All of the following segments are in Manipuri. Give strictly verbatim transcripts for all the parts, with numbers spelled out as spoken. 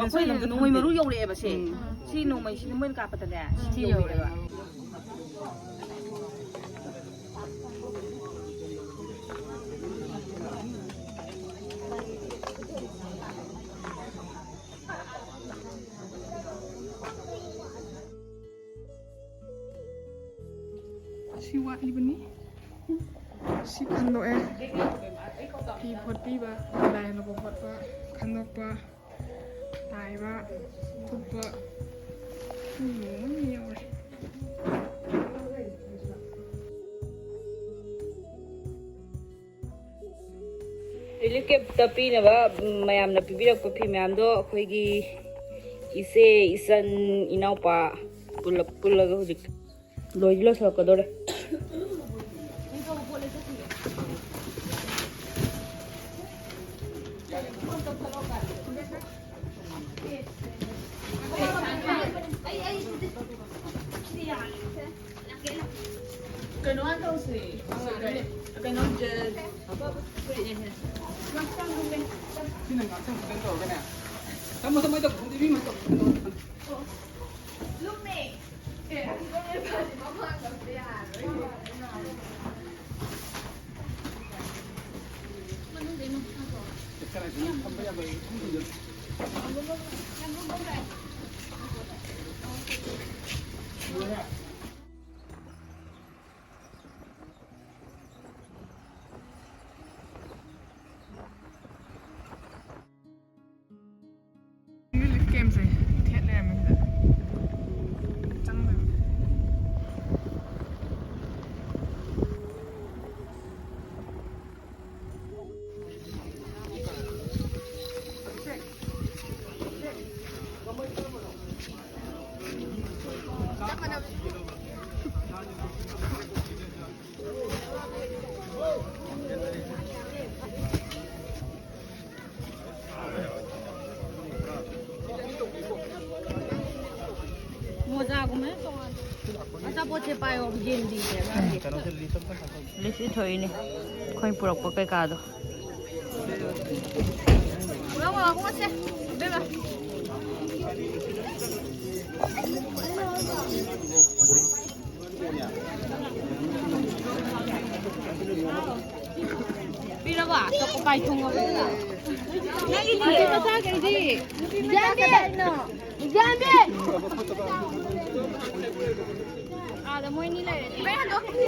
ꯑꯩꯈꯣꯏ ꯅꯣꯡꯃꯩ ꯃꯔꯨ ꯌꯧꯔꯛꯑꯦꯕ ꯁꯤ꯫ ꯎꯝ꯫ ꯁꯤ ꯅꯣꯡꯃꯩꯁꯤꯗꯤ ꯃꯣꯏꯅ ꯀꯥꯞꯄꯗꯅꯦ ꯁꯤ ꯁꯤ ꯌꯧꯔꯛꯑꯦꯕ꯫ ꯌꯧꯔꯛꯑꯦꯕ꯫ ꯁꯤ ꯋꯥꯠꯂꯤꯕꯅꯤ꯫ ꯁꯤ ꯈꯟꯗꯣꯛꯑꯦ꯫ ꯐꯤ ꯐꯣꯠꯄꯤꯕ, ꯂꯥꯏ ꯍꯟꯗꯣꯛꯄ ꯈꯣꯠꯄ, ꯈꯟꯗꯣꯛꯄ, ꯇꯥꯏꯕ, ꯊꯨꯞꯄ, ꯁꯤ ꯂꯣꯏꯅ ꯌꯥꯎꯔꯦ꯫ ꯔꯤꯂꯤꯐ ꯀꯦꯝꯞꯇ ꯄꯤꯅꯕ, ꯎꯝ, ꯃꯌꯥꯝꯅ ꯄꯤꯕꯤꯔꯛꯄ ꯐꯤ ꯃꯌꯥꯝꯗꯣ ꯑꯩꯈꯣꯏꯒꯤ ꯏꯆꯦ, ꯏꯆꯟ, ꯏꯅꯥꯎꯄꯥ ꯄꯨꯂꯞ ꯄꯨꯜꯂꯒ ꯍꯧꯖꯤꯛ ꯂꯣꯏꯗꯤ ꯂꯣꯏꯁꯤꯜꯂꯛꯀꯗꯧꯔꯦ꯫ ꯀꯩꯅꯣ ꯍꯥꯟꯅ ꯇꯧꯁꯦ꯫ ꯀꯩꯅꯣ, ꯐꯨꯔꯤꯠꯅꯦ ꯁꯤꯅ꯫ ꯁꯤꯅ ꯉꯥꯛꯇꯪ ꯈꯤꯇꯪ ꯇꯧꯔꯒꯅꯦ꯫ ꯊꯝꯃꯣ, ꯊꯝꯃꯣ, ꯑꯩ ꯇꯧꯒꯦ꯫ ꯈꯣꯡꯗ ꯏꯕꯦꯝꯃ ꯇꯧꯒꯦ꯫ ꯂꯨꯝꯃꯦ꯫ ꯑꯦ, ꯑꯁꯤꯗ ꯂꯩꯕꯁꯦ ꯃꯃꯥꯡꯗ ꯑꯝꯇ ꯌꯥꯔꯔꯣꯏ꯫ ꯃꯅꯨꯡꯗꯩ ꯃꯈꯥ ꯊꯣꯛꯑꯣ꯫ ꯔꯤꯂꯤꯐ ꯀꯦꯝꯁꯦ ꯊꯦꯠ ꯂꯩꯔꯝꯃꯦ ꯁꯤꯗ꯫ ꯆꯪꯗꯣꯏꯕ꯫ ꯃꯣꯖꯥꯒꯨꯝꯕꯅ ꯇꯣꯉꯥꯟ꯫ ꯑꯆꯥꯄꯣꯠꯁꯦ ꯄꯥꯏꯌꯣ, ꯌꯦꯟꯗꯤꯁꯦ ꯑꯉꯥꯡꯒꯤ꯫ ꯂꯤꯁ ꯏꯊꯣꯛꯏꯅꯦ ꯑꯩꯈꯣꯏ ꯄꯨꯔꯛꯄ ꯀꯩꯀꯥꯗꯣ꯫ ꯄꯨꯔꯛꯑꯣ, ꯄꯨꯔꯛꯑꯣ, ꯁꯦ, ꯏꯕꯦꯝꯃ꯫ ꯅꯪꯒꯤ ꯅꯨꯄꯤ ꯃꯆꯥꯈꯩꯗꯤ? ꯏꯖꯥꯟꯕꯤ! ꯏꯖꯥꯟꯕꯤ! ꯑꯥꯗ ꯃꯣꯏꯅꯤ ꯂꯩꯔꯦ꯫ ꯏꯕꯦꯝ, ꯍꯟꯗꯣꯛꯈꯤꯅꯤ꯫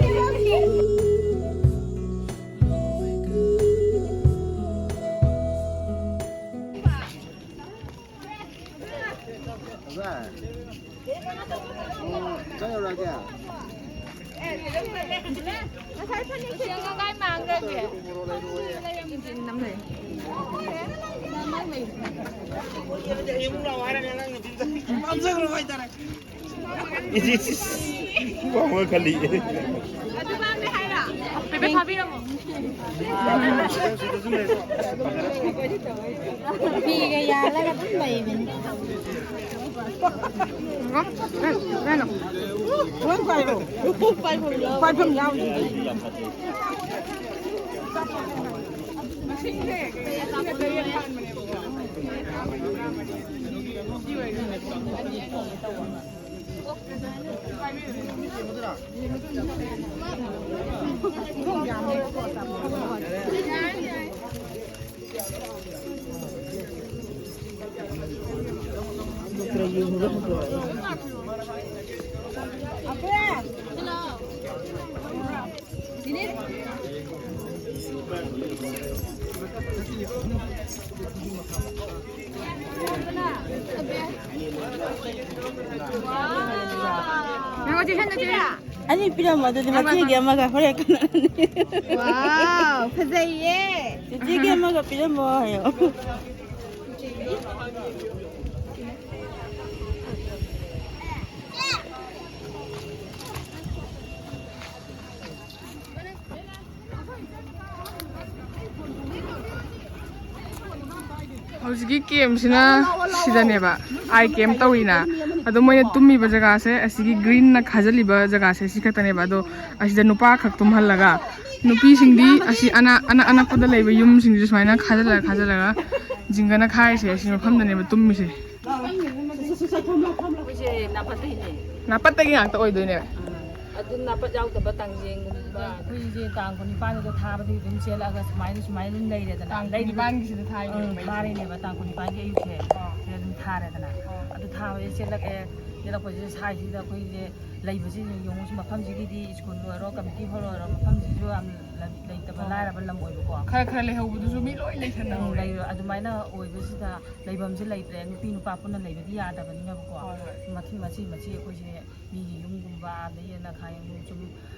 ꯉꯁꯥꯏ ꯐꯅꯦꯛ ꯁꯦꯠꯂꯒ ꯀꯥꯏ ꯃꯥꯡꯈ꯭ꯔꯒꯦ? ꯏꯁ, ꯏꯁ, ꯏꯁ꯫ ꯋꯥꯡꯕ ꯈꯜꯂꯤ꯫ ꯑꯗꯨ ꯄꯥꯝꯃꯦ ꯍꯥꯏꯔꯣ? ꯄꯦꯄꯦ ꯐꯥꯕꯤꯔꯝꯃꯣ꯫ ꯐꯤꯒ ꯌꯥꯜꯂꯒ ꯑꯗꯨꯝ ꯂꯩꯕꯅꯤ꯫ ꯂꯣꯏ ꯄꯥꯏꯔꯣ꯫ ꯄꯥꯏꯐꯝ ꯌꯥꯎꯗꯦ꯫ ꯅꯪ ꯉꯁꯤ ꯁꯟꯗ ꯆꯦꯔꯥ? ꯑꯅꯤ ꯄꯤꯔꯝꯃꯣ ꯑꯗꯨꯗꯤ, ꯃꯆꯦꯒꯤ ꯑꯃꯒ ꯍꯣꯔꯦꯟ ꯀꯅꯥꯅꯤ? ꯋꯥꯎ, ꯐꯖꯩꯌꯦ꯫ ꯆꯦꯆꯦꯒꯤ ꯑꯃꯒ ꯄꯤꯔꯝꯃꯣ ꯍꯥꯏꯌꯣ꯫ ꯍꯧꯖꯤꯛꯀꯤ ꯀꯦꯝꯁꯤꯅ ꯁꯤꯗꯅꯦꯕ, ꯑꯥꯏ ꯀꯦꯝ ꯇꯧꯔꯤꯅ꯫ ꯑꯗꯣ ꯃꯣꯏꯅ ꯇꯨꯝꯃꯤꯕ ꯖꯒꯥꯁꯦ, ꯑꯁꯤꯒꯤ ꯒ꯭ꯔꯤꯟꯅ ꯈꯥꯖꯤꯜꯂꯤꯕ ꯖꯒꯥꯁꯦ, ꯁꯤ ꯈꯛꯇꯅꯦꯕ꯫ ꯑꯗꯣ ꯑꯁꯤꯗ ꯅꯨꯄꯥ ꯈꯛ ꯇꯨꯝꯍꯜꯂꯒ, ꯅꯨꯄꯤꯁꯤꯡꯗꯤ ꯑꯁꯤ ꯑꯅ-, ꯑꯅ-, ꯑꯅꯛꯄꯗ ꯂꯩꯕ ꯌꯨꯝꯁꯤꯡꯁꯦ ꯁꯨꯃꯥꯏꯅ ꯈꯥꯖꯤꯜꯂꯒ, ꯈꯥꯖꯤꯜꯂꯒ ꯖꯤꯡꯒꯅ ꯈꯥꯏꯔꯤꯁꯦ, ꯑꯁꯤ ꯃꯐꯝꯗꯅꯦꯕ ꯇꯨꯝꯃꯤꯁꯦ꯫ ꯑꯩꯈꯣꯏꯁꯦ ꯅꯥꯄꯠꯇꯒꯤꯅꯦ꯫ ꯅꯥꯄꯠꯇꯒꯤ ꯉꯥꯛꯇ ꯑꯣꯏꯗꯣꯏꯅꯦ꯫ ꯑꯗꯨ ꯅꯥꯄꯠ ꯌꯥꯎꯗꯕ ꯇꯥꯡꯖꯦꯡꯒꯨꯝꯕ꯫ ꯑꯩꯈꯣꯏꯁꯦ ꯇꯥꯡ ꯀꯨꯟꯅꯤꯄꯥꯟꯗꯨꯗ ꯊꯥꯕꯗꯒꯤ ꯑꯗꯨꯝ ꯆꯦꯜꯂꯛꯑꯒ ꯁꯨꯃꯥꯏꯅ ꯁꯨꯃꯥꯏꯅ ꯑꯗꯨꯝ ꯂꯩꯔꯦꯗꯅ꯫ ꯇꯥꯡ ꯂꯩꯔꯤꯕ ꯀꯨꯟꯅꯤꯄꯥꯟꯒꯤꯁꯤꯗ ꯊꯥꯔꯤꯅꯦꯕ ꯎꯝ, ꯃꯩꯁꯦ꯫ ꯊꯥꯔꯤꯅꯦꯕ ꯇꯥꯡ ꯀꯨꯟꯅꯤꯄꯥꯟꯒꯤ ꯑꯌꯨꯛꯁꯦ꯫ ꯑꯥ꯫ ꯁꯤꯗ ꯑꯗꯨꯝ ꯊꯥꯔꯦꯗꯅ꯫ ꯑꯥ꯫ ꯑꯗꯨ ꯊꯥꯕꯁꯦ ꯆꯦꯜꯂꯛꯑꯦ꯫ ꯆꯦꯜꯂꯛꯄꯁꯤꯗ ꯁ꯭ꯋꯥꯏꯁꯤꯗ ꯑꯩꯈꯣꯏꯁꯦ ꯂꯩꯕꯁꯤ ꯌꯦꯡꯉꯨ, ꯃꯐꯝꯁꯤꯒꯤꯗꯤ ꯁ꯭ꯀꯨꯜ ꯑꯣꯏꯔꯣ, ꯀꯝꯃ꯭ꯌꯨꯅꯤꯇꯤ ꯍꯣꯜ ꯑꯣꯏꯔꯣ, ꯃꯐꯝꯁꯤꯁꯨ ꯌꯥꯝ ꯂꯩꯇꯕ ꯑꯥ꯫ ꯂꯥꯏꯔꯕ ꯂꯝ ꯑꯣꯏꯕꯀꯣ꯫ ꯈꯔ ꯈꯔ ꯂꯩꯍꯧꯕꯗꯨꯁꯨ ꯃꯤ ꯂꯣꯏ ꯂꯩꯁꯟꯅꯍꯧꯔꯦ꯫ ꯎꯝ, ꯂꯩꯔꯣ꯫ ꯑꯗꯨꯃꯥꯏꯅ ꯑꯣꯏꯕꯁꯤꯗ ꯂꯩꯐꯝꯁꯦ ꯂꯩꯇ꯭ꯔꯦ꯫ ꯅꯨꯄꯤ ꯅꯨꯄꯥ ꯄꯨꯟꯅ ꯂꯩꯕꯗꯤ ꯌꯥꯗꯕꯅꯤꯅꯀꯣ꯫ ꯍꯣꯏ, ꯍꯣꯏ꯫ ꯃꯆꯤ ꯃꯆꯤ ꯃꯆꯤ ꯑꯩꯈꯣꯏꯁꯦ ꯃꯤꯒꯤ ꯌꯨꯝꯒꯨꯝꯕ, ꯑꯗꯒꯤ ꯅꯈꯥ ꯌꯨꯝ ꯁꯨꯝ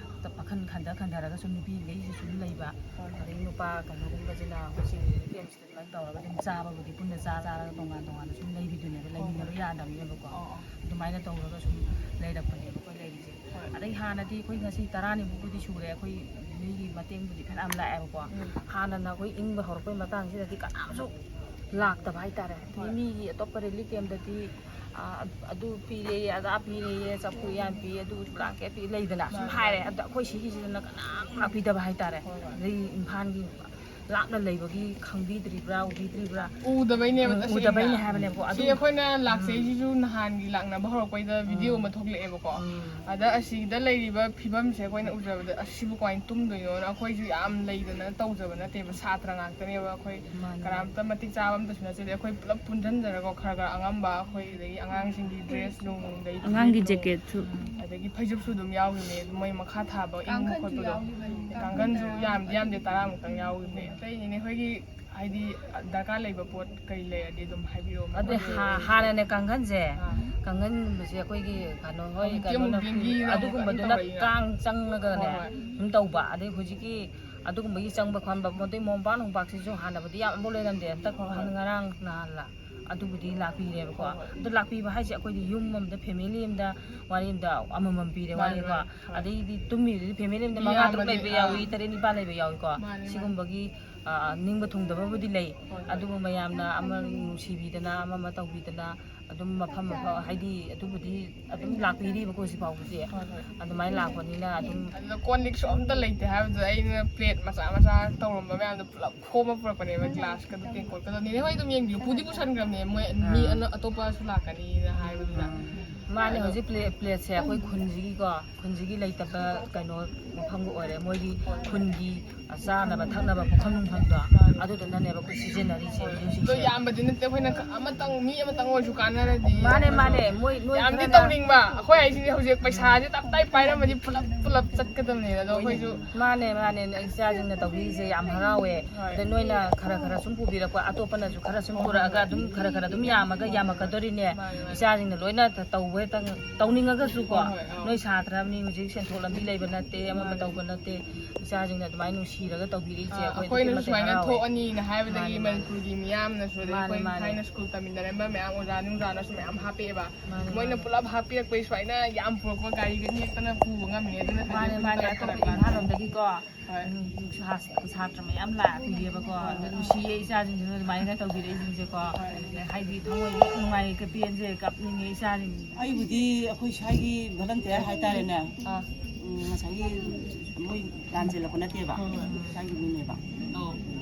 ꯄꯥꯈꯟ ꯈꯟꯊ ꯈꯟꯊꯔꯒ ꯁꯨꯝ ꯅꯨꯄꯤꯈꯩꯁꯤ ꯁꯨꯝ ꯂꯩꯕ꯫ ꯍꯣꯏ, ꯍꯣꯏ꯫ ꯑꯗꯩ ꯅꯨꯄꯥ ꯀꯩꯅꯣꯒꯨꯝꯕꯁꯤꯅ ꯑꯩꯈꯣꯏ ꯁꯤ ꯀꯦꯝꯁꯤꯗ ꯑꯗꯨꯃꯥꯏꯅ ꯇꯧꯔꯒ ꯑꯗꯨꯝ ꯆꯥꯕꯕꯨꯗꯤ ꯄꯨꯟꯅ ꯆꯥ ꯆꯥꯔꯒ ꯇꯣꯉꯥꯟ ꯇꯣꯉꯥꯟꯅ ꯁꯨꯝ ꯂꯩꯕꯤꯗꯨꯅꯦꯕ꯫ ꯍꯣꯏ, ꯍꯣꯏ꯫ ꯂꯩꯃꯤꯟꯅꯕ ꯌꯥꯗꯕꯅꯤꯅꯕꯀꯣ꯫ ꯑꯣ, ꯑꯣ꯫ ꯑꯗꯨꯃꯥꯏꯅ ꯇꯧꯔꯒ ꯁꯨꯝ ꯂꯩꯔꯛꯄꯅꯦꯕ ꯑꯩꯈꯣꯏ ꯂꯩꯔꯤꯁꯦ꯫ ꯍꯣꯏ꯫ ꯑꯗꯩ ꯍꯥꯟꯅꯗꯤ ꯑꯩꯈꯣꯏ ꯉꯁꯤ ꯇꯔꯥꯅꯤꯃꯨꯛꯄꯨꯗꯤ ꯁꯨꯔꯦ, ꯑꯩꯈꯣꯏ ꯃꯤꯒꯤ ꯃꯇꯦꯡꯕꯨꯗꯤ ꯐꯅꯌꯥꯝ ꯂꯥꯛꯑꯦꯕꯀꯣ꯫ ꯎꯝ꯫ ꯍꯥꯟꯅꯅ ꯑꯩꯈꯣꯏ ꯏꯪꯕ ꯍꯧꯔꯛꯄꯩ ꯃꯇꯥꯡꯁꯤꯗꯗꯤ ꯀꯅꯥꯝꯁꯨ ꯂꯥꯛꯇꯕ ꯍꯥꯏꯇꯥꯔꯦ꯫ ꯍꯣꯏ꯫ ꯃꯤꯒꯤ ꯑꯇꯣꯞꯄ ꯔꯤꯂꯤꯐ ꯀꯦꯝꯗꯗꯤ, ꯑ, ꯑꯗꯨ ꯄꯤꯔꯦꯌꯦ, ꯑꯗꯥ ꯄꯤꯔꯦꯌꯦ, ꯆꯐꯨ ꯎꯌꯥꯟ ꯄꯤ, ꯑꯗꯨ ꯕ꯭ꯂꯥꯡꯀꯦꯠ ꯄꯤ ꯂꯩꯗꯅ ꯁꯨꯝ ꯃꯥꯅꯦ꯫ ꯍꯥꯏꯔꯦ꯫ ꯑꯗ ꯑꯩꯈꯣꯏ ꯁꯤꯒꯤꯁꯤꯗꯅ ꯀꯅꯥꯝ ꯂꯥꯛꯄꯤꯗꯕ ꯍꯥꯏꯇꯥꯔꯦ꯫ ꯍꯣꯏ, ꯍꯣꯏ꯫ ꯑꯗꯩ ꯏꯝꯐꯥꯜꯒꯤ ꯂꯥꯞꯅ ꯂꯩꯕꯒꯤ ꯈꯪꯕꯤꯗ꯭ꯔꯤꯕ꯭ꯔꯥ, ꯎꯕꯤꯗ꯭ꯔꯤꯕ꯭ꯔꯥ? ꯎꯗꯕꯩꯅꯦꯕ, ꯎꯝ, ꯇꯁꯦꯡꯅ꯫ ꯎꯗꯕꯩꯅꯦ ꯍꯥꯏꯕꯅꯦꯕꯀꯣ꯫ ꯁꯤ ꯑꯗꯨ ꯑꯩꯈꯣꯏꯅ ꯎꯝ꯫ ꯂꯥꯛꯆꯩꯁꯤꯁꯨ ꯅꯍꯥꯟꯒꯤ ꯂꯥꯛꯅꯕ ꯍꯧꯔꯛꯄꯩꯗ ꯚꯤꯗꯤꯑꯣ ꯎꯝ꯫ ꯑꯃ ꯊꯣꯛꯂꯛꯑꯦꯕꯀꯣ꯫ ꯎꯝ꯫ ꯑꯗ ꯑꯁꯤꯗ ꯂꯩꯔꯤꯕ ꯐꯤꯕꯝꯁꯦ ꯑꯩꯈꯣꯏꯅ ꯎꯖꯕꯗ, "ꯑꯁ, ꯁꯤꯕꯨ ꯀꯃꯥꯏꯅ ꯇꯨꯝꯗꯣꯏꯅꯣꯅ?" ꯑꯩꯈꯣꯏꯁꯨ ꯌꯥꯝ ꯂꯩꯗꯅ ꯇꯧꯖꯕ ꯅꯠꯇꯦꯕ, ꯁꯥꯇ꯭ꯔ ꯉꯥꯛꯇꯅꯦꯕ ꯑꯩꯈꯣꯏ꯫ ꯃꯥꯅꯦ꯫ ꯀꯅꯥꯝꯇ ꯃꯇꯤꯛ ꯆꯥꯕ ꯑꯝꯇꯁꯨ ꯅꯠꯆꯗꯦ꯫ ꯑꯩꯈꯣꯏ ꯄꯨꯂꯞ ꯄꯨꯟꯁꯤꯟꯖꯔꯒ ꯈꯔ ꯈꯔ ꯑꯉꯝꯕ ꯑꯩꯈꯣꯏ, ꯑꯗꯒꯤ ꯑꯉꯥꯡꯁꯤꯡꯒꯤ ꯗ꯭ꯔꯦꯁ ꯅꯨꯡ, ꯑꯗꯒꯤ ꯑꯉꯥꯡꯒꯤ ꯐꯨꯔꯤꯠ ꯅꯨꯡ, ꯖꯦꯀꯦꯠꯁꯨ꯫ ꯎꯝ, ꯑꯗꯒꯤ ꯐꯩꯖꯨꯞꯁꯨ ꯑꯗꯨꯝ ꯌꯥꯎꯔꯤꯅꯦ꯫ ꯑꯗꯨ ꯃꯣꯏ ꯃꯈꯥ ꯊꯥꯕ ꯏꯪꯕ ꯀꯥꯡꯈꯟꯁꯨ ꯈꯣꯠꯄꯗꯣ꯫ ꯌꯥꯎꯈꯤꯕꯅꯤ꯫ ꯀꯥꯡꯈꯟꯁꯨ ꯌꯥꯝꯗꯤ ꯌꯥꯝꯗꯦ, ꯇꯔꯥꯃꯨꯛꯇꯪ ꯌꯥꯎꯈꯤꯕꯅꯦ꯫ ꯑꯇꯩꯅꯤꯅꯦ ꯑꯩꯈꯣꯏꯒꯤ ꯍꯥꯏꯗꯤ ꯗꯔꯀꯥꯔ ꯂꯩꯕ ꯄꯣꯠ ꯀꯩ ꯂꯩꯔꯗꯤ ꯑꯗꯨꯝ ꯍꯥꯏꯕꯤꯔꯛꯑꯣ, ꯑꯗꯩ ꯃꯊꯪꯗ ꯍꯥ-, ꯑꯣꯏꯔꯁꯨ꯫ ꯍꯥꯟꯅꯅꯦ ꯀꯥꯡꯈꯟꯁꯦ, ꯑꯥ꯫ ꯀꯥꯡꯈꯟꯒꯨꯝꯕꯁꯦ ꯑꯩꯈꯣꯏꯒꯤ ꯀꯩꯅꯣ ꯍꯣꯏ, ꯍꯧꯖꯤꯛꯇꯤ ꯑꯃꯨꯛ ꯀꯩꯅꯣꯅ ꯗꯦꯡꯒꯤꯅ ꯑꯃꯨꯛ ꯑꯗꯨꯒꯨꯝꯕꯗꯨꯅ ꯇꯧꯔꯛꯏꯅ꯫ ꯀꯥꯡ ꯆꯪꯉꯒꯅꯦ ꯍꯣꯏ, ꯍꯣꯏ꯫ ꯑꯗꯨꯝ ꯇꯧꯕ꯫ ꯑꯗꯩ ꯍꯧꯖꯤꯛꯀꯤ ꯑꯗꯨꯒꯨꯝꯕꯒꯤ ꯆꯪꯕ ꯈꯣꯠꯄ, ꯑꯗꯩ ꯃꯣꯝꯄꯥꯛ ꯅꯨꯡꯄꯥꯛꯁꯤꯁꯨ ꯍꯥꯟꯅꯕꯨꯗꯤ ꯌꯥꯝ ꯑꯃꯐꯥꯎ ꯂꯩꯔꯝꯗꯦ꯫ ꯍꯟꯗꯛ ꯍꯣꯏ, ꯍꯣꯏ꯫ ꯉꯔꯥꯡ ꯅꯍꯥꯟꯂ ꯑꯗꯨꯕꯨꯗꯤ ꯂꯥꯛꯄꯤꯔꯦꯕꯀꯣ꯫ ꯍꯣꯏ, ꯍꯣꯏ꯫ ꯑꯗꯨ ꯂꯥꯛꯄꯤꯕ ꯍꯥꯏꯁꯦ ꯑꯩꯈꯣꯏꯗꯤ ꯌꯨꯝ ꯑꯃꯗ ꯐꯦꯃꯤꯂꯤ ꯑꯃꯗ ꯋꯥꯔꯤ ꯑꯃꯗ ꯑꯃꯃꯝ ꯄꯤꯔꯦ ꯃꯥꯅꯦ, ꯋꯥꯔꯤꯀꯣ꯫ ꯃꯥꯅꯦ꯫ ꯍꯣꯏ꯫ ꯑꯗꯩꯗꯤ ꯇꯨꯝꯃꯤꯗꯨꯗꯤ ꯐꯦꯃꯤꯂꯤ ꯑꯃꯗ ꯃꯤ ꯃꯉꯥ ꯇꯔꯨꯛ ꯌꯥꯝꯕꯗꯤ, ꯂꯩꯕ ꯑꯥ꯫ ꯌꯥꯎꯏ, ꯇꯔꯦꯠ ꯅꯤꯄꯥꯜ ꯂꯩꯕ ꯌꯥꯎꯏꯀꯣ꯫ ꯃꯥꯅꯦ, ꯃꯥꯅꯦ꯫ ꯁꯤꯒꯨꯝꯕꯒꯤ ꯑ, ꯅꯤꯡꯕ ꯊꯨꯡꯗꯕꯕꯨꯗꯤ ꯂꯩ꯫ ꯍꯣꯏ, ꯍꯣꯏ꯫ ꯑꯗꯨꯕꯨ ꯃꯌꯥꯝꯅ ꯑꯃ ꯅꯨꯡꯁꯤꯕꯤꯗꯅ, ꯑꯃ ꯑꯃ ꯇꯧꯕꯤꯗꯅ, ꯑꯗꯨꯝ ꯃꯐꯝ ꯃꯐꯝ ꯍꯥꯏꯗꯤ ꯑꯗꯨꯕꯨꯗꯤ ꯑꯗꯨꯝ ꯂꯥꯛꯄꯤꯔꯤꯕꯀꯣ ꯍꯧꯖꯤꯛ ꯐꯥꯎꯕꯗꯤ꯫ ꯍꯣꯏ, ꯍꯣꯏ꯫ ꯑꯗꯨꯃꯥꯏꯅ ꯂꯥꯛꯄꯅꯤꯅ ꯑꯗꯨꯝ ꯑꯗꯨꯗ ꯀꯣꯟ ꯂꯤꯛꯁꯨ ꯑꯝꯇ ꯂꯩꯇꯦ ꯍꯥꯏꯕꯗꯨꯗ ꯑꯩꯅ ꯄ꯭ꯂꯦꯠ ꯃꯆꯥ ꯃꯆꯥ ꯇꯧꯔꯝꯕ ꯃꯌꯥꯝꯗꯣ ꯄꯨꯂꯞ ꯈꯣꯝꯃ ꯄꯨꯔꯛꯄꯅꯦꯕ, ꯒ꯭ꯂꯥꯁꯀꯗꯣ, ꯇꯦꯡꯀꯣꯠꯀꯗꯣ꯫ ꯅꯦꯅꯦ ꯍꯣꯏ ꯑꯗꯨꯝ ꯌꯦꯡꯕꯤꯌꯨ, ꯄꯨꯗꯤ ꯄꯨꯁꯟꯈ꯭ꯔꯕꯅꯦ ꯃꯣꯏ ꯃꯤ ꯑꯅ- ꯑꯇꯣꯞꯄꯁꯨ ꯂꯥꯛꯀꯅꯤꯅ ꯍꯥꯏꯕꯗꯨꯗ꯫ ꯃꯥꯅꯦ꯫ ꯍꯧꯖꯤꯛ ꯄ꯭ꯂꯦ ꯄ꯭ꯂꯦꯠꯁꯦ ꯑꯩꯈꯣꯏ ꯈꯨꯟꯁꯤꯒꯤꯀꯣ, ꯈꯨꯟꯁꯤꯒꯤ ꯂꯩꯇꯕ ꯀꯩꯅꯣ ꯃꯐꯝꯒ ꯑꯣꯏꯔꯦ꯫ ꯃꯣꯏꯒꯤ ꯈꯨꯟꯒꯤ ꯆꯥꯅꯕ ꯊꯛꯅꯕ ꯄꯨꯈꯝ ꯅꯨꯡꯈꯝꯗꯣ, ꯑꯗꯨꯗꯨꯅꯅꯦꯕ ꯑꯩꯈꯣꯏ ꯁꯤꯖꯤꯟꯅꯔꯤꯁꯦ ꯍꯧꯖꯤꯛ ꯑꯗꯣ ꯍꯧꯖꯤꯛꯁꯦ꯫ ꯌꯥꯝꯕꯗꯤ ꯅꯠꯇꯦ, ꯑꯩꯈꯣꯏꯅ ꯑꯃꯇꯪ, ꯃꯤ ꯑꯃꯇꯪ ꯑꯣꯏꯔꯁꯨ ꯀꯥꯟꯅꯔꯗꯤ꯫ ꯃꯥꯅꯦ, ꯃꯥꯅꯦ꯫ ꯃꯣꯏ ꯅꯣꯏ ꯌꯥꯝꯗꯤ ꯈꯔꯅ ꯇꯧꯅꯤꯡꯕ ꯑꯩꯈꯣꯏ ꯍꯥꯏꯁꯤꯗꯤ ꯍꯧꯖꯤꯛ ꯄꯩꯁꯥꯁꯦ ꯇꯞꯇꯥꯏ ꯄꯥꯏꯔꯝꯃꯗꯤ ꯄꯨꯂꯞ ꯄꯨꯂꯞ ꯆꯠꯀꯗꯕꯅꯦ꯫ ꯑꯗꯣ ꯑꯩꯈꯣꯏꯁꯨ ꯃꯥꯅꯦ, ꯃꯥꯅꯦ꯫ ꯏꯆꯥꯁꯤꯡꯅ ꯇꯧꯕꯤꯔꯤꯁꯦ ꯌꯥꯝ ꯍꯔꯥꯎꯋꯦ꯫ ꯍꯣꯏ꯫ ꯑꯗ ꯅꯣꯏꯅ ꯈꯔ ꯈꯔ ꯁꯨꯝ ꯄꯨꯕꯤꯔꯛꯄ, ꯑꯇꯣꯞꯄꯅꯁꯨ ꯈꯔ ꯁꯨꯝ ꯄꯨꯔꯛꯑꯒ ꯑꯗꯨꯝ ꯈꯔ ꯈꯔ ꯑꯗꯨꯝ ꯌꯥꯝꯃꯒ ꯌꯥꯝꯃꯛꯀꯗꯣꯔꯤꯅꯦ꯫ ꯃꯥꯅꯦ, ꯃꯥꯅꯦ꯫ ꯏꯆꯥꯁꯤꯡꯅ ꯂꯣꯏꯅ ꯇꯧꯕ ꯍꯦꯛꯇ ꯇꯧꯅꯤꯡꯉꯒꯁꯨꯀꯣ, ꯍꯣꯏ, ꯍꯣꯏ, ꯑꯥ꯫ ꯅꯣꯏ ꯁꯥꯇ꯭ꯔ ꯑꯃꯅꯤ, ꯍꯧꯖꯤꯛ ꯁꯦꯟꯊꯣꯛ ꯂꯝꯕꯤ ꯂꯩꯕ ꯅꯠꯇꯦ, ꯑꯃ ꯃꯥꯅꯦ꯫ ꯇꯧꯕ ꯅꯠꯇꯦ꯫ ꯏꯆꯥꯁꯤꯡꯅ ꯑꯗꯨꯃꯥꯏꯅ ꯅꯨꯡꯁꯤꯔꯒ ꯇꯧꯕꯤꯔꯛꯏꯁꯦ ꯑꯥ, ꯑꯩꯈꯣꯏ ꯑꯗꯨꯛꯀꯤ ꯑꯩꯈꯣꯏꯅꯁꯨ ꯃꯇꯤꯛ ꯁꯨꯃꯥꯏꯅ ꯍꯔꯥꯎꯋꯦ꯫ ꯊꯣꯛꯑꯅꯤꯅ ꯍꯥꯏꯕꯗꯒꯤ ꯃꯥꯅꯦ, ꯃꯥꯅꯦ꯫ ꯃꯅꯤꯄꯨꯔꯒꯤ ꯃꯤꯌꯥꯝꯅꯁꯨ, ꯑꯗꯩ ꯃꯥꯅꯦ, ꯑꯩꯈꯣꯏ ꯃꯥꯅꯦ꯫ ꯊꯥꯏꯅ ꯁ꯭ꯀꯨꯜ ꯇꯝꯃꯤꯟꯅꯔꯝꯕ ꯃꯌꯥꯝ, ꯑꯣꯖꯥ ꯅꯨꯡꯖꯥꯅꯁꯨ ꯃꯌꯥꯝ ꯍꯥꯞꯄꯛꯑꯦꯕ꯫ ꯃꯥꯅꯦ, ꯃꯣꯏꯅ ꯃꯥꯅꯦ꯫ ꯄꯨꯂꯞ ꯍꯥꯞꯄꯤꯔꯛꯄꯩ ꯁꯨꯃꯥꯏꯅ ꯌꯥꯝ ꯄꯨꯔꯛꯄ ꯒꯥꯔꯤꯒ ꯅꯦꯛꯇꯅ ꯄꯨꯕ ꯉꯝꯃꯤꯅꯦ꯫ ꯑꯗꯨ ꯅꯠꯇ꯭ꯔꯗꯤ ꯃꯥꯅꯦ, ꯑꯩꯈꯣꯏ ꯃꯥꯅꯦ꯫ ꯀꯗꯥꯏ ꯑꯇꯣꯞꯄ ꯀꯗꯥꯏ ꯏꯝꯐꯥꯜ ꯂꯣꯝꯗꯒꯤꯀꯣ, ꯍꯣꯏ꯫ ꯎꯝ, ꯁꯥ- ꯁꯥꯇ꯭ꯔ ꯃꯌꯥꯝ ꯂꯥꯛꯄꯤꯔꯦꯕꯀꯣ꯫ ꯑꯗꯨ ꯅꯨꯡꯁꯤꯌꯦ ꯏꯆꯥꯁꯤꯡꯁꯤꯅ ꯑꯗꯨꯃꯥꯏꯅ ꯇꯧꯕꯤꯔꯛꯏꯁꯤꯡꯁꯦꯀꯣ꯫ ꯍꯥꯏꯗꯤ ꯊꯃꯣꯏ ꯅꯨꯡꯉꯥꯏ, ꯀꯞꯄꯦꯟꯁꯦ ꯀꯞꯅꯤꯡꯉꯦ ꯏꯆꯥꯁꯤꯡ꯫ ꯑꯩꯕꯨꯗꯤ ꯑꯩꯈꯣꯏ ꯁ꯭ꯋꯥꯏꯒꯤ ꯚꯣꯂꯟꯇꯤꯌꯔ ꯍꯥꯏꯇꯥꯔꯦꯅꯦ꯫ ꯑꯥ꯫ ꯎꯝ, ꯉꯁꯥꯏꯒꯤ ꯃꯣꯏ ꯂꯥꯟꯖꯦꯜꯂꯛꯄ ꯅꯠꯇꯦꯕ, ꯁ꯭ꯋꯥꯏꯒꯤ ꯃꯤꯅꯦꯕ꯫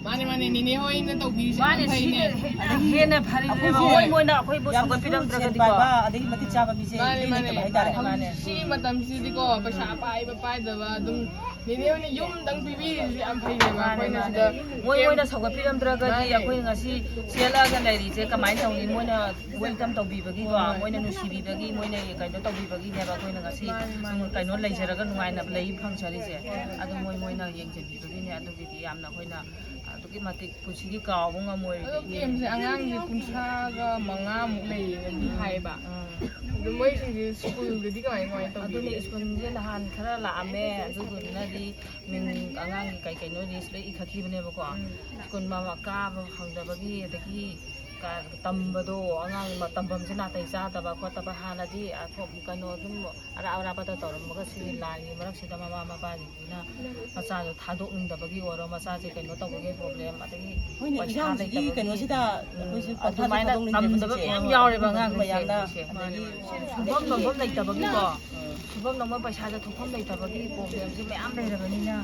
ꯃꯥꯅꯦ, ꯃꯥꯅꯦ, ꯅꯦꯅꯦ ꯍꯣꯏꯅ ꯇꯧꯕꯤꯔꯤꯁꯦ ꯃꯥꯅꯦ, ꯌꯥꯝ ꯐꯩꯅꯦ꯫ ꯁꯤꯅ ꯍꯦꯟꯅ, ꯍꯦꯟꯅ ꯐꯔꯤꯅꯦꯕ꯫ ꯑꯩꯈꯣꯏꯁꯦ ꯃꯣꯏ, ꯃꯣꯏꯅ ꯑꯩꯈꯣꯏꯕꯨ ꯌꯥꯝ ꯁꯧꯒꯠꯄꯤꯔꯝꯗ꯭ꯔꯒꯗꯤꯀꯣ꯫ ꯄꯥꯏꯕ, ꯑꯗꯩ ꯃꯇꯤꯛ ꯆꯥꯕ ꯃꯤꯁꯦ ꯃꯥꯅꯦ, ꯃꯤ ꯃꯥꯅꯦ꯫ ꯂꯩꯇꯕ ꯍꯥꯏꯇꯥꯔꯦ꯫ ꯃꯥꯅꯦ꯫ ꯁꯤꯒꯤ ꯃꯇꯝꯁꯤꯗꯤꯀꯣ, ꯄꯩꯁꯥ ꯄꯥꯏꯕ ꯄꯥꯏꯗꯕ ꯑꯗꯨꯝ ꯅꯦꯅꯦ ꯍꯣꯏꯅ ꯌꯨꯝꯗꯪ ꯄꯤꯕꯤꯔꯤꯁꯦ ꯌꯥꯝ ꯐꯩꯅꯦꯕ꯫ ꯃꯥꯅꯦ, ꯑꯩꯈꯣꯏꯅ ꯃꯥꯅꯦ꯫ ꯁꯤꯗ ꯃꯣꯏ, ꯃꯣꯏꯅ ꯁꯧꯒꯠꯄꯤꯔꯝꯗ꯭ꯔꯒꯗꯤ ꯃꯥꯅꯦ꯫ ꯑꯩꯈꯣꯏ ꯉꯁꯤ ꯆꯦꯜꯂꯛꯑꯒ ꯂꯩꯔꯤꯁꯦ ꯀꯃꯥꯏꯅ ꯇꯧꯅꯤ? ꯃꯣꯏꯅ welcome ꯇꯧꯕꯤꯕꯒꯤꯀꯣ, ꯃꯣꯏꯅ ꯅꯨꯡꯁꯤꯕꯤꯕꯒꯤ, ꯃꯣꯏꯅ ꯀꯩꯅꯣ ꯇꯧꯕꯤꯕꯒꯤꯅꯦꯕ ꯑꯩꯈꯣꯏꯅ ꯉꯁꯤ ꯃꯥꯅꯦ, ꯃꯥꯅꯦ꯫ ꯁꯨꯝ ꯀꯩꯅꯣ ꯂꯩꯖꯔꯒ ꯅꯨꯡꯉꯥꯏꯅ ꯂꯩ ꯐꯪꯖꯔꯤꯁꯦ꯫ ꯑꯗꯣ ꯃꯣꯏ, ꯃꯣꯏꯅ ꯌꯦꯡꯖꯕꯤꯕꯒꯤꯅꯦ꯫ ꯑꯗꯨꯒꯤꯗꯤ ꯌꯥꯝꯅ ꯑꯩꯈꯣꯏꯅ ꯑꯗꯨꯛꯀꯤ ꯃꯇꯤꯛ ꯄꯨꯟꯁꯤꯒꯤ ꯀꯥꯎꯕ ꯉꯝꯃꯣꯏ꯫ ꯑꯗꯣ ꯀꯦꯝꯁꯦ ꯑꯉꯥꯡꯁꯦ ꯀꯨꯟꯊ꯭ꯔꯥꯒ ꯃꯉꯥꯃꯨꯛ ꯂꯩꯌꯦꯅꯗꯤ ꯍꯥꯏꯌꯦꯕ꯫ ꯎꯝ꯫ ꯑꯗꯣ ꯃꯣꯏꯁꯤꯡꯁꯦ ꯁ꯭ꯀꯨꯜꯗꯗꯤ ꯀꯃꯥꯏ ꯀꯃꯥꯏꯅ ꯑꯗꯨꯅꯦ, ꯇꯧꯒꯦ? ꯁ꯭ꯀꯨꯜꯁꯦ ꯅꯍꯥꯟ ꯈꯔ ꯂꯥꯛꯑꯝꯃꯦ, ꯑꯗꯨꯗꯨꯅꯗꯤ ꯃꯤꯡ, ꯑꯉꯥꯡꯒꯤ ꯀꯩ ꯀꯩꯅꯣ list ꯂꯣꯏ ꯏꯈꯠꯈꯤꯕꯅꯦꯕꯀꯣ꯫ ꯁ꯭ꯀꯨꯜ ꯃꯃꯥ ꯀꯥꯕ ꯐꯪꯗꯕꯒꯤ, ꯑꯗꯒꯤ ꯀ-, ꯇꯝꯕꯗꯣ, ꯑꯉꯥꯡ ꯃ-, ꯇꯝꯐꯝꯁꯦ ꯅꯥꯇꯩ ꯆꯥꯗꯕ ꯈꯣꯠꯇꯕ, ꯍꯥꯟꯅꯗꯤ ꯑꯁꯣꯝ ꯀꯩꯅꯣ ꯑꯗꯨꯝ ꯑꯔꯥꯞ ꯑꯔꯥꯞꯄꯗ ꯇꯧꯔꯝꯃꯒ, ꯁꯤ ꯂꯥꯟꯒꯤ ꯃꯔꯛꯁꯤꯗ ꯃꯃꯥ ꯃꯄꯥꯁꯤꯡꯁꯤꯅ ꯃꯆꯥꯗꯣ ꯊꯥꯗꯣꯛꯅꯤꯡꯗꯕꯒꯤ ꯑꯣꯏꯔꯣ, ꯃꯆꯥꯁꯦ ꯀꯩꯅꯣ ꯇꯧꯕꯒꯤ ꯄ꯭ꯔꯣꯕ꯭ꯂꯦꯝ, ꯑꯗꯒꯤ ꯍꯣꯏꯅꯦ, ꯄꯩꯁꯥ ꯏꯔꯥꯡꯁꯤꯒꯤ ꯂꯩꯇꯕꯒꯤ, ꯀꯩꯅꯣꯁꯤꯗ ꯎꯝ, ꯑꯩꯈꯣꯏꯁꯨ ꯄꯟꯊꯥꯁꯦ ꯑꯗꯨꯃꯥꯏꯅ ꯊꯥꯗꯣꯛꯅꯤꯡꯗꯦꯕ ꯉꯝꯗꯕ ꯍꯧꯖꯤꯛꯁꯦ꯫ ꯃꯌꯥꯝ ꯌꯥꯎꯔꯦꯕ ꯑꯉꯥꯡꯁꯤꯡꯁꯦ ꯃꯌꯥꯝꯅ ꯍꯧꯖꯤꯛꯁꯦ꯫ ꯑꯗꯒꯤ ꯁꯨꯐꯝ ꯅꯣꯝꯐꯝ ꯂꯩꯇꯕꯒꯤꯀꯣ, ꯁꯨꯐꯝ ꯅꯣꯝꯐꯝ ꯄꯩꯁꯥꯁꯦ ꯊꯣꯛꯐꯝ ꯂꯩꯇꯕꯒꯤ ꯄ꯭ꯔꯣꯕ꯭ꯂꯦꯝꯁꯦ ꯃꯌꯥꯝ ꯂꯩꯔꯕꯅꯤꯅ,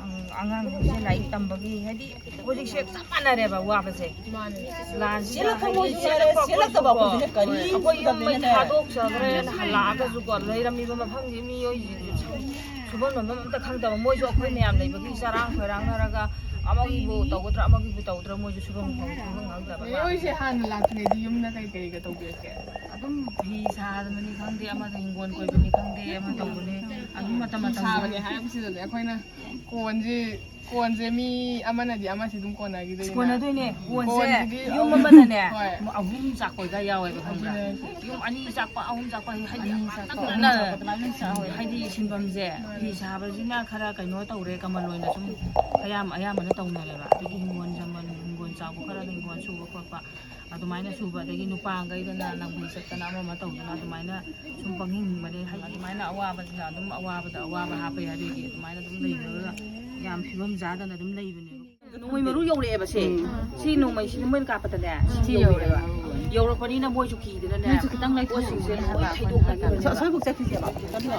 ꯑꯪ-, ꯑꯉꯥꯡꯁꯤꯡꯁꯦ ꯂꯥꯏꯔꯤꯛ ꯇꯝꯕꯒꯤ, ꯍꯥꯏꯗꯤ ꯍꯧꯖꯤꯛꯁꯦ ꯆꯞ ꯃꯥꯟꯅꯔꯦꯕ ꯋꯥꯕꯁꯦ꯫ ꯃꯥꯅꯦ꯫ ꯂꯥꯟꯁꯤꯅ ꯆꯦꯜꯂꯛꯄ ꯍꯥꯏꯗꯤ ꯃꯣꯏꯁꯨ ꯌꯥꯔꯦ, ꯆꯦꯜꯂꯛꯄꯁꯨ ꯆꯦꯜꯂꯛꯇꯕ ꯀꯣ, ꯑꯩꯈꯣꯏꯁꯤꯅ ꯀꯔꯤꯁꯨ ꯑꯩꯈꯣꯏ ꯌꯨꯝ ꯃꯩ ꯇꯝꯗꯕꯅꯤꯅ꯫ ꯊꯥꯗꯣꯛꯆꯈ꯭ꯔꯦꯅ ꯍꯜꯂꯛꯑꯒꯁꯨꯀꯣ, ꯂꯩꯔꯝꯃꯤꯕ ꯃꯐꯝꯒꯤ ꯃꯤꯑꯣꯏꯁꯤꯡꯁꯦ ꯁꯨ-, ꯁꯨꯐꯝ ꯅꯣꯝꯐꯝ ꯑꯝꯇ ꯈꯪꯗꯕ, ꯃꯣꯏꯁꯨ ꯑꯩꯈꯣꯏ ꯃꯌꯥꯝ ꯂꯩꯕꯒꯤ ꯆꯔꯥꯡ ꯈꯣꯏꯔꯥꯡꯅꯔꯒ ꯑꯃꯒꯤꯕꯨ ꯇꯧꯒꯗ꯭ꯔꯥ, ꯑꯃꯒꯤꯕꯨ ꯇꯧꯒꯗ꯭ꯔꯥ, ꯃꯣꯏꯁꯨ ꯁꯨꯐꯝ ꯁꯨꯐꯝ ꯈꯪꯗꯕ꯫ ꯅꯦ ꯍꯣꯏꯁꯦ ꯍꯥꯟꯅ ꯂꯥꯛꯇ꯭ꯔꯤꯉꯩꯗꯤ ꯌꯨꯝꯗ ꯀꯩ ꯀꯩꯒ ꯇꯧꯕꯤꯔꯛꯀꯦ? ꯑꯗꯨꯝ ꯐꯤ ꯁꯥꯕꯅꯤ ꯈꯪꯗꯦ, ꯑꯃꯗ ꯍꯤꯡꯒꯣꯜ ꯀꯣꯏꯕꯅꯤ ꯈꯪꯗꯦ, ꯑꯃ ꯇꯧꯕꯅꯤ, ꯑꯗꯨꯝ ꯃꯇꯝ ꯐꯤ ꯃꯇꯝꯒꯤ ꯁꯥꯕꯅꯦ ꯍꯥꯏꯔꯛꯄꯁꯤꯗꯅꯦ ꯑꯩꯈꯣꯏꯅ ꯀꯣꯟꯁꯤ, ꯀꯣꯟꯁꯦ ꯃꯤ ꯑꯃꯅꯗꯤ ꯑꯃꯁꯤ ꯑꯗꯨꯝ ꯀꯣꯟꯅꯈꯤꯗꯣꯏꯅꯤꯅ꯫ ꯀꯣꯟꯅꯗꯣꯏꯅꯦ꯫ ꯀꯣꯟꯁꯦ ꯀꯣꯟꯁꯤꯗꯤ ꯌꯨꯝ ꯑꯃꯅꯅꯦ, ꯍꯣꯏ꯫ ꯑꯍꯨꯝ ꯆꯥꯛꯄꯒ ꯌꯥꯎꯋꯦꯕ, ꯈꯪꯕ꯭ꯔꯥ? ꯑꯗꯨꯅꯦ꯫ ꯌꯨꯝ ꯑꯅꯤ ꯆꯥꯛꯄ, ꯑꯍꯨꯝ ꯆꯥꯛꯄ, ꯍꯥꯏꯗꯤ ꯑꯅꯤ ꯆꯥꯛꯄ, ꯌꯥꯝ ꯑꯍꯨꯝ ꯆꯥꯛꯄ, ꯑꯗꯨꯃꯥꯏꯅ ꯆꯥꯎꯋꯦ꯫ ꯍꯥꯏꯗꯤ ꯁꯤꯟꯐꯝꯁꯦ, ꯃꯥꯅꯦ꯫ ꯐꯤ ꯁꯥꯕꯁꯤꯅ ꯈꯔ ꯀꯩꯅꯣ ꯇꯧꯔꯦ, ꯀꯃꯟ ꯑꯣꯏꯅ ꯁꯨꯝ ꯑꯌꯥꯝ-, ꯑꯌꯥꯝꯕꯅ ꯇꯧꯅꯔꯦꯕ꯫ ꯑꯗꯒꯤ ꯍꯤꯡꯒꯣꯜ ꯁꯝꯕꯜ, ꯍꯤꯡꯒꯣꯜ ꯆꯥꯎꯕ ꯈꯔꯅ ꯍꯤꯡꯒꯣꯜ ꯁꯨꯕ ꯈꯣꯠꯄ, ꯑꯗꯨꯃꯥꯏꯅ ꯁꯨꯕ, ꯑꯗꯒꯤ ꯅꯨꯄꯥꯈꯩꯗꯅ ꯂꯪꯐꯩ ꯆꯠꯇꯅ ꯑꯃ ꯑꯃ ꯇꯧꯗꯅ ꯑꯗꯨꯃꯥꯏꯅ ꯁꯨꯝ ꯄꯪꯍꯤꯡ ꯍꯤꯡꯕꯅꯦ꯫ ꯍꯥꯏꯗꯤ ꯑꯗꯨꯃꯥꯏꯅ ꯑꯋꯥꯕꯁꯤꯅ ꯑꯗꯨꯝ ꯑꯋꯥꯕꯗ ꯑꯋꯥꯕ ꯍꯥꯞꯄ ꯌꯥꯗꯦꯒꯤ ꯑꯗꯨꯃꯥꯏꯅ ꯑꯗꯨꯝ ꯂꯩꯅꯔꯒ ꯌꯥꯝ ꯐꯤꯕꯝ ꯆꯥꯗꯅ ꯑꯗꯨꯝ ꯂꯩꯕꯅꯦꯕ꯫ ꯅꯣꯡꯃꯩ ꯃꯔꯨ ꯌꯧꯔꯛꯑꯦꯕ ꯁꯦ꯫ ꯎꯝ꯫ ꯁꯤ ꯅꯣꯡꯃꯩꯁꯤꯗꯤ ꯃꯣꯏꯅ ꯀꯥꯞꯄꯗꯅꯦ ꯁꯤ ꯁꯤ ꯌꯧꯔꯛꯑꯦꯕ꯫ ꯌꯧꯔꯛꯑꯦꯕ꯫ ꯌꯧꯔꯛꯄꯅꯤꯅ ꯃꯣꯏꯁꯨ ꯀꯤꯗꯅꯅꯦ ꯃꯣꯏꯁꯨ ꯈꯤꯇꯪ ꯂꯩꯊꯣꯛꯑꯣ ꯄꯣꯠꯁꯤꯡꯁꯦ ꯍꯥꯏꯕ꯫ ꯂꯣꯏ ꯊꯩꯗꯣꯛꯈ꯭ꯔꯦ꯫ ꯑꯁꯣꯏꯕꯨꯛ ꯆꯠꯈꯤꯁꯦꯕ꯫ ꯆꯠꯂꯣ꯫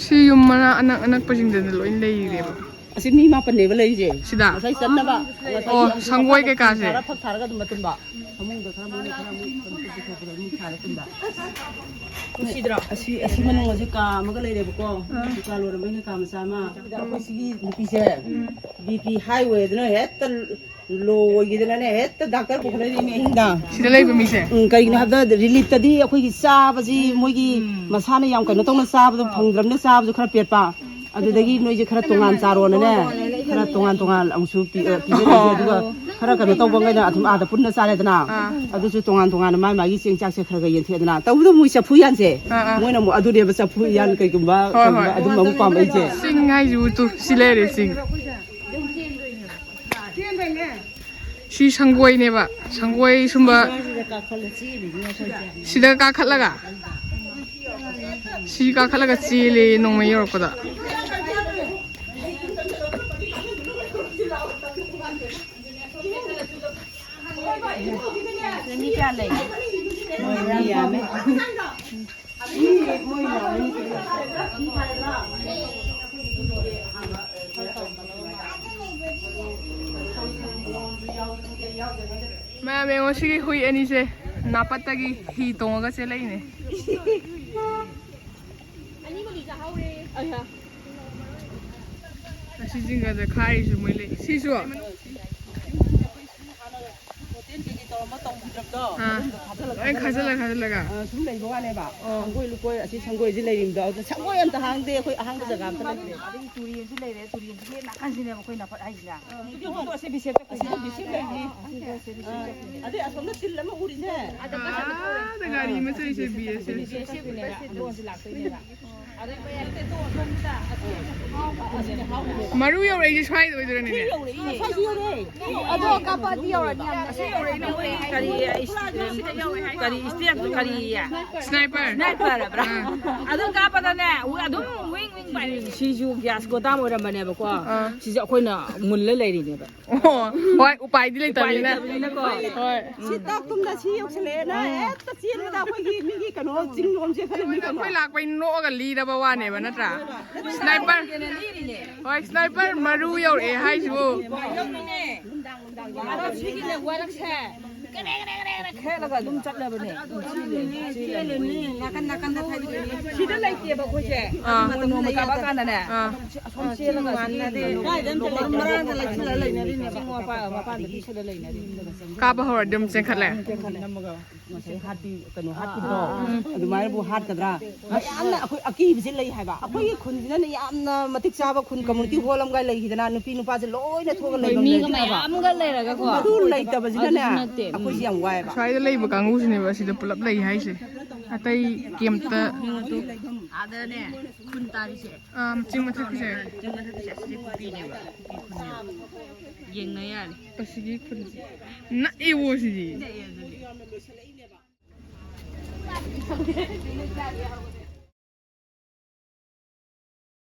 ꯁꯤ ꯌꯨꯝ ꯃꯅꯥꯛ ꯑꯅꯛ ꯑꯅꯛꯄꯁꯤꯡꯗꯅ ꯂꯣꯏ ꯂꯩꯔꯦꯕ꯫ ꯑꯁꯤ ꯃꯤ ꯃꯥꯄꯟꯅꯦꯕ ꯂꯩꯔꯤꯁꯦ꯫ ꯁꯤꯗ? ꯉꯁꯥꯏ ꯆꯠꯅꯕ꯫ ꯉꯁꯥꯏ ꯑꯣ, ꯑꯃꯨꯛ ꯁꯪꯒꯣꯏ ꯐꯤ ꯀꯩꯀꯥꯁꯦ? ꯊꯥꯔ ꯐꯛ ꯊꯥꯔꯒ ꯑꯗꯨꯝ ꯃꯇꯨꯝꯕ꯫ ꯐꯃꯨꯡꯗ ꯈꯔ ꯃꯣꯏꯅ ꯈꯔ ꯑꯃꯨꯛ ꯀꯩꯅꯣ ꯇꯧꯊꯣꯛꯄꯗ ꯑꯃꯨꯛ ꯊꯥꯔ ꯊꯝꯕ꯫ ꯅꯨꯡꯁꯤꯗ꯭ꯔꯣ? ꯑꯁꯤ, ꯑꯁꯤ ꯃꯅꯨꯡ ꯑꯁꯤ ꯀꯥ ꯑꯃꯒ ꯂꯩꯔꯦꯕꯀꯣ꯫ ꯑꯥ꯫ ꯗꯨꯀꯥꯟ ꯂꯣꯟ ꯑꯃꯒꯤꯅ ꯀꯥ ꯃꯆꯥ ꯑꯃ꯫ ꯁꯤꯗ ꯑꯩꯈꯣꯏ ꯁꯤꯒꯤ ꯅꯨꯄꯤꯁꯦ, ꯎꯝ꯫ ꯕꯤ ꯄꯤ ꯍꯥꯏ ꯑꯣꯏꯗꯅ ꯍꯦꯛꯇ ꯂꯣ ꯑꯣꯏꯈꯤꯗꯅꯅꯦ, ꯍꯦꯛꯇ ꯗꯥꯛꯇꯔ ꯄꯨꯈꯠꯂꯛꯏꯅꯦ ꯑꯍꯤꯡꯗ꯫ ꯁꯤꯗ ꯂꯩꯕ ꯃꯤꯁꯦ? ꯎꯝ, ꯀꯩꯒꯤꯅꯣ ꯍꯥꯏꯕꯗ ꯔꯤꯂꯤꯞꯇꯗꯤ ꯑꯩꯈꯣꯏꯒꯤ ꯆꯥꯕꯁꯤ ꯃꯣꯏꯒꯤ ꯎꯝ꯫ ꯃꯁꯥꯅ ꯌꯥꯝ ꯀꯩꯅꯣ ꯇꯧꯅ ꯆꯥꯕꯗꯣ ꯐꯪꯗ꯭ꯔꯕꯅꯤꯅ ꯆꯥꯕꯁꯨ ꯈꯔ ꯄꯦꯠꯄ꯫ ꯑꯗꯨꯗꯒꯤ ꯅꯣꯏꯁꯦ ꯈꯔ ꯇꯣꯉꯥꯟ ꯆꯥꯔꯣꯅꯅꯦ, ꯈꯔ ꯇꯣꯉꯥꯟ ꯇꯣꯉꯥꯟ ꯑꯃꯨꯛꯁꯨ ꯄꯤ-, ꯑ, ꯄꯤꯖꯔꯤꯁꯦ꯫ ꯑꯣ꯫ ꯑꯗꯨꯒ ꯈꯔ ꯀꯩꯅꯣ ꯇꯧꯕ ꯉꯩꯅ ꯑꯗꯨꯝ ꯑꯥꯗ ꯄꯨꯟꯅ ꯆꯥꯔꯦꯗꯅ꯫ ꯑꯥ꯫ ꯑꯗꯨꯁꯨ ꯇꯣꯉꯥꯟ ꯇꯣꯉꯥꯟꯅ ꯃꯥꯏ ꯃꯥꯒꯤ ꯆꯦꯡ ꯆꯥꯛꯁꯦ ꯈꯔ ꯈꯔ ꯌꯦꯟꯊꯦꯗꯅ꯫ ꯇꯧꯕꯗ ꯃꯣꯏ ꯆꯐꯨ ꯌꯥꯟꯁꯦ꯫ ꯑꯥ, ꯑꯥ꯫ ꯃꯣꯏꯅ ꯑꯃꯨꯛ ꯑꯗꯨꯅꯦꯕ ꯆꯐꯨ ꯌꯥꯟ ꯀꯩꯒꯨꯝꯕ ꯍꯣꯏ, ꯀꯩꯒꯨꯝꯕ ꯍꯣꯏ꯫ ꯑꯗꯨꯝꯕ ꯑꯃꯨꯛ ꯄꯥꯝꯕ ꯑꯩꯁꯦ꯫ ꯆꯤꯡ ꯍꯥꯏꯁꯤꯕꯨ ꯇꯨ, ꯁꯤ ꯂꯩꯔꯦ ꯆꯤꯡ꯫ ꯁꯤ ꯁꯪꯒꯣꯏꯅꯦꯕ, ꯁꯪꯒꯣꯏ ꯁꯨꯝꯕ꯫ ꯁꯤꯗ ꯀꯥꯈꯠꯂꯒ ꯁꯤ ꯀꯥꯈꯠꯂꯒ ꯆꯦꯜꯂꯦ ꯅꯣꯡꯃꯩ ꯌꯧꯔꯛꯄꯗ꯫ ꯃꯤ ꯀꯌꯥ ꯂꯩ? ꯃꯤ ꯌꯥꯝꯃꯦ꯫ ꯃꯌꯥꯝ ꯌꯦꯡꯉꯣ, ꯁꯤꯒꯤ ꯍꯨꯏ ꯑꯅꯤꯁꯦ ꯅꯥꯄꯠꯇꯒꯤ ꯍꯤ ꯇꯣꯡꯉꯒ ꯆꯦꯜꯂꯛꯏꯅꯦ꯫ ꯑꯁꯤ ꯖꯤꯡꯒꯗ ꯈꯥꯏꯔꯤꯁꯨ ꯃꯣꯏ ꯂꯩ꯫ ꯁꯤꯁꯨ? ꯍꯣꯇꯦꯜ ꯀꯩꯀꯩ ꯇꯧꯔꯝꯕ ꯇꯧꯈꯤꯗ꯭ꯔꯕꯗꯣ? ꯑꯥ꯫ ꯑꯗꯨꯝꯕ ꯂꯣꯏ ꯈꯥꯖꯤꯜꯂ ꯈꯥꯖꯤꯜꯂꯒ꯫ ꯑ, ꯁꯨꯝ ꯂꯩꯕ ꯋꯥꯅꯦꯕ꯫ ꯑꯣ꯫ ꯁꯪꯒꯣꯏ ꯂꯨꯀꯣꯏ, ꯑꯁꯤ ꯁꯪꯒꯣꯏꯁꯤ ꯂꯩꯔꯤꯕꯗꯣ, ꯑꯗꯨ ꯁꯪꯒꯣꯏ ꯑꯝꯇ ꯍꯥꯡꯗꯦ ꯑꯩꯈꯣꯏ, ꯑꯍꯥꯡꯕ ꯖꯒꯥ ꯑꯝꯇ ꯂꯩꯇꯦ꯫ ꯑꯗꯒꯤ ꯇꯨꯔꯦꯟꯁꯨ ꯂꯩꯔꯦ, ꯇꯨꯔꯦꯟꯁꯤꯒꯤ ꯍꯦꯛ ꯅꯥꯀꯟꯁꯤꯅꯦꯕ ꯑꯩꯈꯣꯏ ꯅꯥꯄꯠ ꯍꯥꯏꯁꯤꯅ꯫ ꯑꯗꯨ, ꯑꯗꯨ, ꯑꯁꯤ ꯕꯤꯁꯦꯞꯇ ꯀꯩꯁꯨ ꯕꯤꯁꯦꯞ ꯂꯩꯅꯤ꯫ ꯑ, ꯑꯗꯩ ꯑꯁꯣꯝꯗ ꯇꯤꯜ ꯑꯃ ꯎꯔꯤꯁꯦ꯫ ꯑꯥꯗ ꯒꯥꯔꯤ ꯃꯆꯩꯁꯦ ꯕꯤ ꯑꯦꯁ ꯑꯦꯐ꯫ ꯕꯤ ꯑꯦꯁ ꯑꯦꯐ ꯀꯤꯅꯦꯕ, ꯑꯗꯣ ꯍꯧꯖꯤꯛ ꯂꯥꯛꯇꯣꯏꯅꯦꯕ꯫ ꯃꯔꯨ ꯌꯧꯔꯛꯏꯁꯦ ꯁ꯭ꯋꯥꯏꯗ ꯑꯣꯏꯗꯣꯏꯔꯅꯦ? ꯁ꯭ꯋꯥꯏꯁꯤ ꯌꯧꯔꯛꯏꯅꯦ꯫ ꯑꯗꯣ ꯀꯥꯞꯄꯛꯑꯗꯤ ꯌꯧꯔꯛꯑꯅꯤ ꯌꯥꯝꯅ꯫ ꯑꯁꯤ ꯌꯧꯔꯛꯏꯅꯦ, ꯑꯩꯈꯣꯏ ꯀꯔꯤ, ꯀꯔꯤ ꯏꯁꯇꯦꯞꯇꯣ ꯀꯔꯤ? ꯁ꯭ꯅꯥꯏꯄꯔ꯫ ꯁ꯭ꯅꯥꯏꯄꯔ ꯍꯥꯏꯕ꯭ꯔꯥ? ꯑꯥ꯫ ꯑꯗꯨꯝ ꯀꯥꯞꯄꯗꯅꯦ, ꯑꯗꯨꯝ ꯋꯤꯡ ꯋꯤꯡ ꯄꯥꯏꯔꯛꯏꯅꯦ꯫ ꯁꯤꯁꯨ ꯒ꯭ꯌꯥꯁ ꯒꯣꯗꯥꯝ ꯑꯣꯏꯔꯝꯕꯅꯦꯕꯀꯣ꯫ ꯑꯥ꯫ ꯁꯤꯁꯦ ꯑꯩꯈꯣꯏꯅ ꯃꯨꯜꯂ ꯂꯩꯔꯤꯅꯦꯕ꯫ ꯑꯣ, ꯍꯣꯏ, ꯎꯄꯥꯏꯗꯤ ꯂꯩꯇꯕꯅꯤꯅ꯫ ꯎꯄꯥꯏ ꯂꯩꯇꯕꯅꯤꯅꯀꯣ꯫ ꯍꯣꯏ꯫ ꯁꯤ ꯇꯥꯛꯇꯨꯝꯗ ꯁꯤ ꯌꯧꯁꯜꯂꯛꯑꯦꯅ ꯍꯦꯛꯇ ꯆꯦꯟꯕꯗ ꯑꯩꯈꯣꯏꯒꯤ ꯃꯤꯒꯤ ꯀꯩꯅꯣ ꯆꯤꯡꯂꯣꯝꯁꯦ ꯈꯜꯂꯝꯃꯤ ꯀꯩꯅꯣ꯫ ꯑꯩꯈꯣꯏ ꯂꯥꯛꯄꯩ ꯅꯣꯛꯑꯒ ꯂꯤꯔꯕ ꯋꯥꯅꯦꯕ ꯅꯠꯇ꯭ꯔꯥ? ꯁ꯭ꯅꯥꯏꯄꯔ꯫ ꯍꯣꯏ, ꯁ꯭ꯅꯥꯏꯄꯔ ꯃꯔꯨ ꯌꯧꯔꯛꯑꯦ ꯍꯥꯏꯁꯤꯕꯨ꯫ ꯑꯗꯣ ꯁꯤꯒꯤꯅꯦ ꯋꯥꯔꯛꯁꯦ꯫ ꯀꯔꯦ, ꯀꯔꯦ, ꯀꯔꯦ, ꯀꯔꯦ ꯈꯦꯠꯂꯒ ꯑꯗꯨꯝ ꯆꯠꯂꯕꯅꯦ꯫ ꯁꯤꯗ ꯂꯩꯇꯦꯕ ꯑꯩꯈꯣꯏꯁꯦ꯫ ꯑꯥ꯫ ꯅꯣꯡꯃ ꯀꯥꯞꯄꯛꯑꯀꯥꯟꯗꯅꯦ꯫ ꯑꯥ꯫ ꯑꯁꯣꯝ ꯆꯦꯜꯂꯒ ꯁꯤꯒꯤ ꯃꯔꯥꯡꯗ ꯂꯩꯁꯤꯜꯂ ꯂꯩꯅꯔꯤꯅꯦꯕ꯫ ꯆꯤꯡ ꯃꯄꯥ-, ꯃꯄꯥꯟꯗ ꯂꯤꯠꯁꯜꯂ ꯂꯩꯅꯔꯤꯅꯦꯕ꯫ ꯀꯥꯞꯄ ꯍꯧꯔꯗꯤ ꯑꯗꯨꯝ ꯆꯦꯟꯈꯠꯂꯦ꯫ ꯅꯝꯃꯒ ꯉꯁꯥꯏ ꯍꯥꯠꯄꯤ ꯀꯩꯅꯣ ꯍꯥꯠꯈꯤꯕꯗꯣ ꯑꯗꯨꯃꯥꯏꯅꯕꯨ ꯍꯥꯠꯀꯗ꯭ꯔꯥ? ꯃꯌꯥꯝꯅ ꯑꯩꯈꯣꯏ ꯑꯀꯤꯕꯁꯦ ꯂꯩ ꯍꯥꯏꯕ꯫ ꯑꯩꯈꯣꯏꯒꯤ ꯈꯨꯟꯁꯤꯅꯅꯦ ꯌꯥꯝꯅ ꯃꯇꯤꯛ ꯆꯥꯕ ꯈꯨꯟ, ꯀꯝꯃꯨꯅꯤꯇꯤ ꯍꯣꯜ ꯑꯃꯒ ꯂꯩꯈꯤꯗꯅ ꯅꯨꯄꯤ ꯅꯨꯄꯥꯁꯦ ꯂꯣꯏꯅ ꯊꯣꯛꯑꯒ ꯍꯣꯏ, ꯂꯩꯐꯝ ꯃꯤꯒ ꯂꯩꯈꯤꯗꯕ꯫ ꯃꯌꯥꯝꯒ ꯂꯩꯔꯒꯀꯣ꯫ ꯑꯗꯨ ꯂꯩꯇꯕꯁꯤꯅꯅꯦ ꯑꯗꯨꯁꯨ ꯅꯠꯇꯦ꯫ ꯎꯝ꯫ ꯑꯩꯈꯣꯏꯁꯦ ꯌꯥꯝ ꯋꯥꯏꯑꯦꯕ꯫ ꯁ꯭ꯋꯥꯏꯗ ꯂꯩꯕ ꯀꯥꯡꯕꯨꯁꯤꯅꯦꯕ ꯑꯁꯤꯗ ꯄꯨꯂꯞ ꯂꯩ ꯍꯥꯏꯁꯦ꯫ ꯑꯇꯩ ꯀꯦꯝꯞꯇ ꯑꯥꯗꯅꯦ ꯈꯨꯟ ꯇꯥꯔꯤꯁꯦ꯫ ꯑꯥ, ꯆꯤꯡ ꯃꯊꯛꯀꯤꯁꯦ꯫ ꯆꯤꯡ ꯃꯊꯛꯀꯤꯁꯦ ꯑꯁꯤꯁꯦ ꯀꯨꯀꯤꯅꯦꯕ꯫ ꯀꯨꯀꯤ ꯈꯨꯟꯅꯦꯕ꯫ ꯌꯦꯡꯅ ꯌꯥꯔꯦ꯫ ꯑꯁꯤꯒꯤ ꯈꯨꯟꯁꯦ ꯅꯛꯑꯦꯕꯣ ꯁꯤꯗꯤ꯫ ꯅꯛꯑꯦ ꯑꯗꯨꯗꯤ꯫